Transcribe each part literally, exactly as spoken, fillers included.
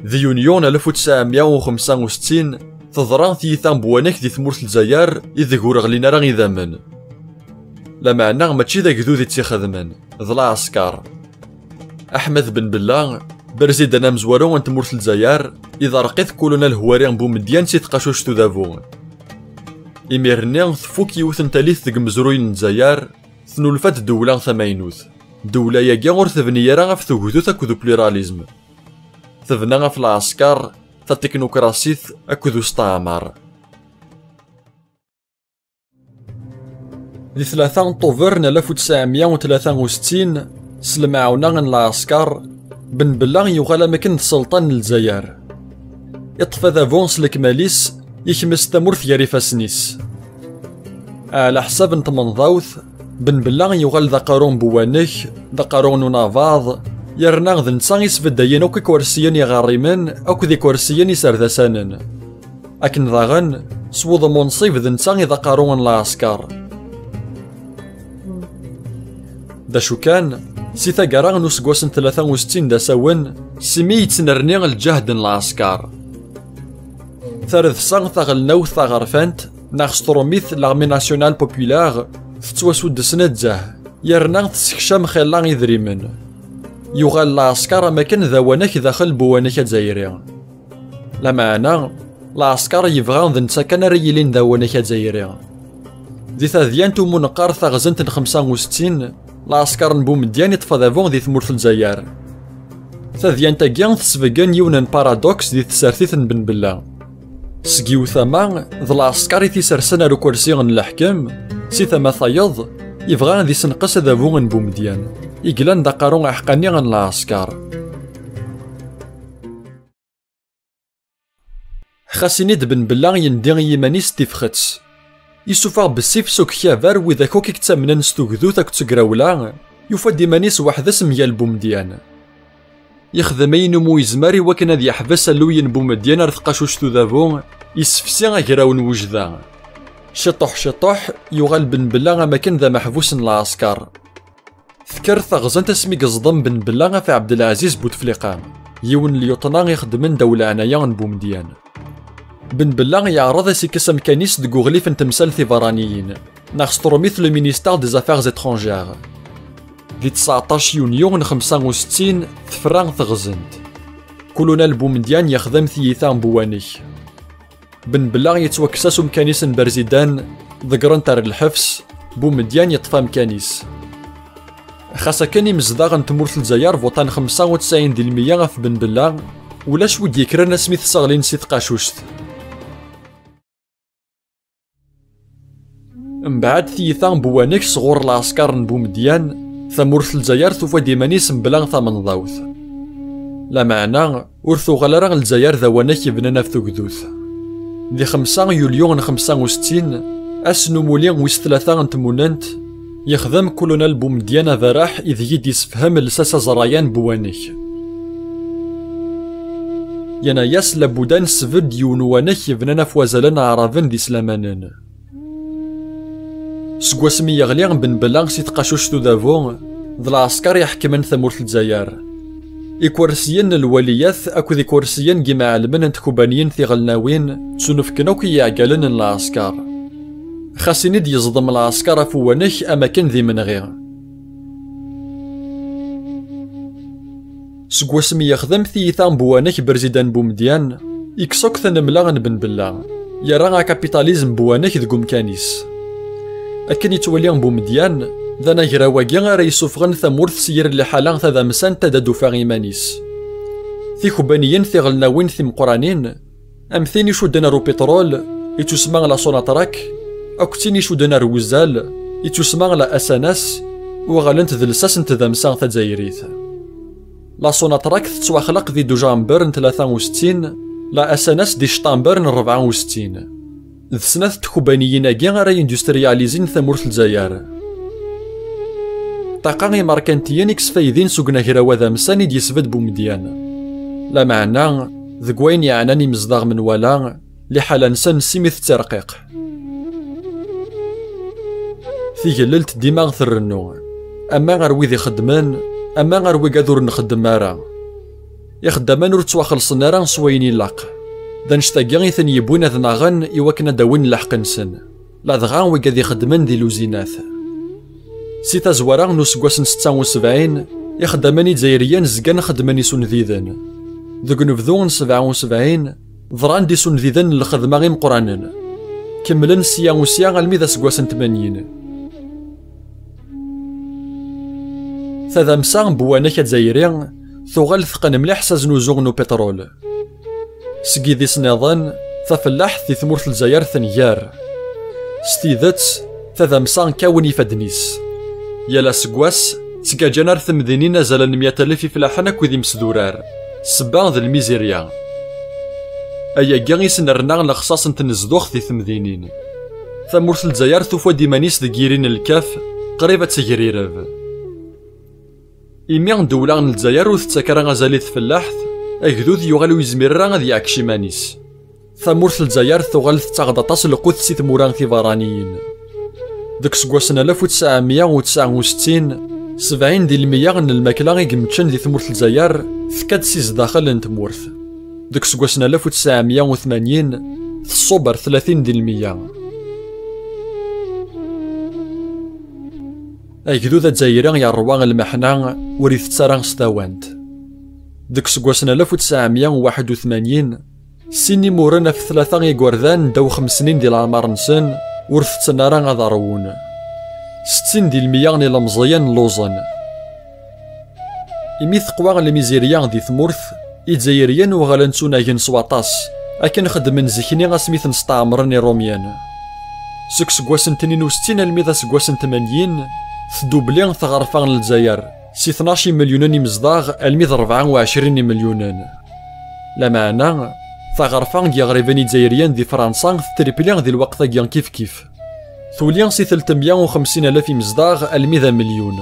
Di yunyu n alef u tesɛemya u xemsa u settin, teḍra tyita n Buwanek di tmurt n Lezzayer, ideg ur ɣlin ara idammen. Lameɛna mačči d agdud i tt-ixedmen, d lɛesker. Aḥmed Ben Bella, berzidan amezwaru n tmurt n Lezzayer, iḍerq-it Kulunal Hwari Bumedyan si tqacuct udabu. Imir-nni, tfuk yiwet n talit deg umezruy n Lezzayer, tennulfa-d ddewla tamaynut. Ddewla-agi ur tebni ara ɣef tugdut akked upluralism. Tebna ɣef lɛesker, tatiknukrasit akked usteɛmar. Di tlata n Tubeṛ n alef u tesɛemya u tlata u settin, s lemɛawna n lɛesker, Ben Bella yuɣal am akken d sselṭan n Lezzayer. Iṭṭef adabu s lekmal-is, yekmes tamurt gar ifassen-is. Ɛla ḥsab n tmenḍawt, Ben Bella yuɣal d aqerru n Buwanek, d aqerru n unabaḍ, yerna d netta i sbeddayen akk ikersiyen iɣerrimen akked ikersiyen iserdasanen. Akken daɣen, s wudem unṣib d netta i d aqerru n lɛesker. D acu kan, si taggara n useggas n tlata u settin d asawen, simi yettnerni lǧehd n lɛesker. Taredsa taɣelnawt taɣerfant, neɣ s trumit l'armée nationale populaire, tettwasuddes nezzeh, yerna tessekcam xilla idrimen. Yuɣal lɛesker am akken d awanek daxel n Buwanek azzayri. Lameɛna, lɛesker yebɣa d netta kan ara yilin d awanek azzayri. Di tadyant umi neqqar taɣzant n xemsa u settin, lɛesker n Bumedyan iṭṭef adabu di tmurt n Lezzayer. Tadyant-agi tesbeggen yiwen n paradoks di tsertit n Ben Bella. Seg yiwet tama, d lɛesker i t-isersen ar ukersi n leḥkem, si tama tayeḍ, yebɣa ad isenqes adabu n Bumedyan, i yellan d aqerru aḥeqqani n lɛesker. Xas ini-d Ben Bella yendi i yiman-is tifxet. Isuffeɣ bessif s ukkabar widak akk i yettamnen s tugdut akked tegrawla, yufa-d iman-is weḥd-s mgal Bumedyan. Yexdem ayen umi yezmer i wakken ad yeḥbes alluy n Bumedyan ar tqacuct udabu, yessefsi agraw n wejda. Ciṭuḥ ciṭuḥ, yuɣal Ben Bella am akken d ameḥbus n lɛesker. Tekker teɣzant asmi yeẓdem Ben Bella ɣef Ɛebdelɛaziz Butefliqa, yiwen n lyuṭna ixeddmen ddaw leɛnaya n Bumedyan. Ben Bella yeɛreḍ ad s-ikkes amkan-is deg uɣlif n temsal tiberraniyin, neɣ s trumit le ministère des Affaires étrangères. Di tseɛṭac yunyu n xemsa u settin, tefra teɣzant. Kulunal Bumedyan yexdem tiyita n Buwanek. Ben Bella yettwakkes-as umkan-is n berzidan, ḍeggren-t ar lḥebs, Bumedyan yeṭṭef amkan-is. Xas akken imezdaɣ n tmurt n Lezzayer vuṭan xemsa u tesɛin di lmeyya ɣef Ben Bella, ulac wi d-yekkren asmi t-sseɣlin si tqacuct. Mbeɛd tiyita n Buwanek sɣur lɛesker n Bumedyan, tamurt n Lezzayer tufa-d iman-is mebla tamenḍawt. Lameɛna, ur tuɣal ara Lezzayer d awanek yebnan ɣef tugdut. Di xemsa yulyu n xemsa u settin, ass n umuli wis tlata n tmunent, yexdem Kulunal Bumedyan aberraḥ ideg i d-yessefhem lsas aẓrayan n Buwanek. Yenna-yas labud ad nesbedd yiwen uwanek yebnan ɣef wazalen aɛraben d islamanen. Seg wasmi yeɣli Ben Bella si tqacuct udabu, d lɛesker iḥekmen tamurt n Lezzayer. Ikursiyen n lwaliyat akked ikursiyen n yimɛelmen n tkubaniyin tiɣelnawin ttunefken akk i yiɛeggalen n lɛesker. Xas ini-d yeẓdem lɛesker ɣef uwanek am akken d imenɣi. Seg wasmi yexdem tiyita n Buwanek Berzidan Bumedyan, yekkes akk tanemla n Ben Bella, yerra akapitalizm Buwanek deg umkan-is. Akken yettwali Bumedyan, d anagraw-agi ara yessufɣen tamurt s yir liḥala tadamsant ad d-tufa iman-is. Tikbaniyin tiɣelnawin timeqqranin, am tin icudden ar upiṭrul, ittusemma la Sonatrach, akked tin icudden ar wuzzal, ittusemma la S N S, uɣalent d lsas n tdamsa tazzayrit. La Sonatrach tettwaxleq di dujamber n tlata u settin, la S N S di ctamber n rebɛa u settin. D snat n tkubaniyin-agi ara yindustriyalizin tamurt n Lezzayer. Ṭaqa imerkantiyen i yesfaydin s unagraw adamsan i d-yesbedd Bumedyan. Lameɛna, deg wayen yeɛnan imezdaɣ menwala, liḥala-nsen simi tetterqiq. Tigellelt dima trennu, ama ɣer wid ixeddmen, ama ɣer wigad ur nxeddem ara. Ixeddamen ur ttwaxellṣen ara s wayen ilaq. D annect-agi i ten-yewwin ad naɣen i wakken ad d-awin lḥeqq-nsen, ladɣa wigad ixeddmen di luzinat. Si tazwara n useggas n setta u sebɛin, ixeddamen izzayriyen zgan xeddmen isundiden. Deg unebdu n sebɛa u sebɛin, ḍran-d isundiden n lxedma imeqqranen. Kemmlen sya u sya almi d aseggas n tmanyin. Tadamsa n Buwanak Azzayri tuɣal teqqen mliḥ s aznuzu n upitṛul. Seg yidis nniḍen, tafellaḥt di tmurt n Lezzayer tenger. S tidet, tadamsa kkawen ifadden-is. Yal aseggas, ttgaǧan ar temdinin azal n meyya alef ifellaḥen akked imesdurar. Ssebba d lmizirya. Ayagi i sen-rna lexṣaṣ n tnezduɣt di temdinin. Tamurt n Lezzayer tufa-d iman-is deg yiri n lkaf, qrib ad tegrireb. Imi ddewla n Lezzayer ur tettak ara azal i tfellaḥt, agdud yuɣal ur yezmir ara ad yeɛkec iman-is. Tamurt n Lezzayer tuɣal tettaɣ-d aṭas lqut si tmura tiberraniyin. Deg useggas n alef u tesɛemya u tesɛa u settin, sebɛin di lmeyya n lmakla i yemmeččen di tmurt n Lezzayer tekka-d si zdaxel n tmurt. Deg useggas n alef u tesɛemya u tmanyin, tṣubb ar tlatin di lmeyya. Agdud azzayri yerwa lmeḥna, ur itett ara s tawant. Deg useggas n alef u tesɛemya u waḥed u tmanyin, sin imuren ɣef tlata igerdan ddaw xemsnin di leɛmar-nsen ur tetten ara ad ṛwun. Settin di lmeyya n ilemẓiyen lluẓen. Imi teqwa lmizirya di tmurt, Izzayriyen uɣalen ttunagen s waṭas, akken xeddmen zik-nni asmi ten-steɛmren Iṛumyen. Seg useggas n tnin u settin almi d aseggas n tmanyin, tdubli tɣerfa n Lezzayer, si tnac imelyunen imezdaɣ almi d rebɛa u ɛecrin imelyunen. Lameɛna, taɣerfa n yiɣriben izzayriyen di Fransa tetripli di lweqt-agi kifkif. Tuli si telt meyya u xemsin alaf imezdaɣ almi d amelyun.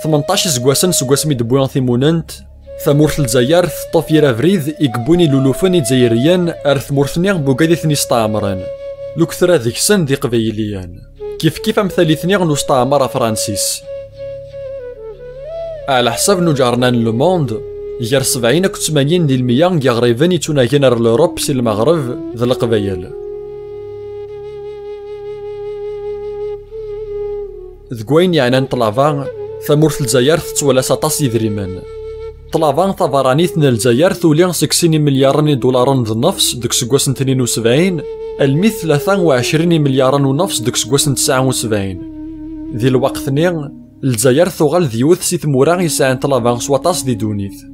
Tmenṭac iseggasen seg wasmi d-wwi timunent, tamurt n Lezzayer teṭṭef yir abrid i yewwin ilulufen izzayriyen ar tmurt-nni n wugad i ten-isteɛmren, luktra deg-sen d iqbayliyen, kifkif am tallit-nni n usteɛmer afransis. Ɛla ḥsab n uǧernan Le Monde, gar sebɛin akked tmanyin di lmeyya n yiɣriben ittunagen ar Lurup si Lmeɣreb d Leqbayel. Deg wayen yeɛnan ṭṭlaba, tamurt n Lezzayer tettwalas aṭas yidrimen. Ṭṭlaba tabeṛṛanit n Lezzayer tuli seg sin imelyaren idulaṛen d nnefs deg useggas n tnin u sebɛin, almi d tlata u ɛecrin imelyaren u nnefs deg useggas n tesɛa u sebɛin. Di lweqt-nni, Lezzayer tuɣal d yiwet si tmura yesɛan ṭṭlaba s waṭas di ddunit.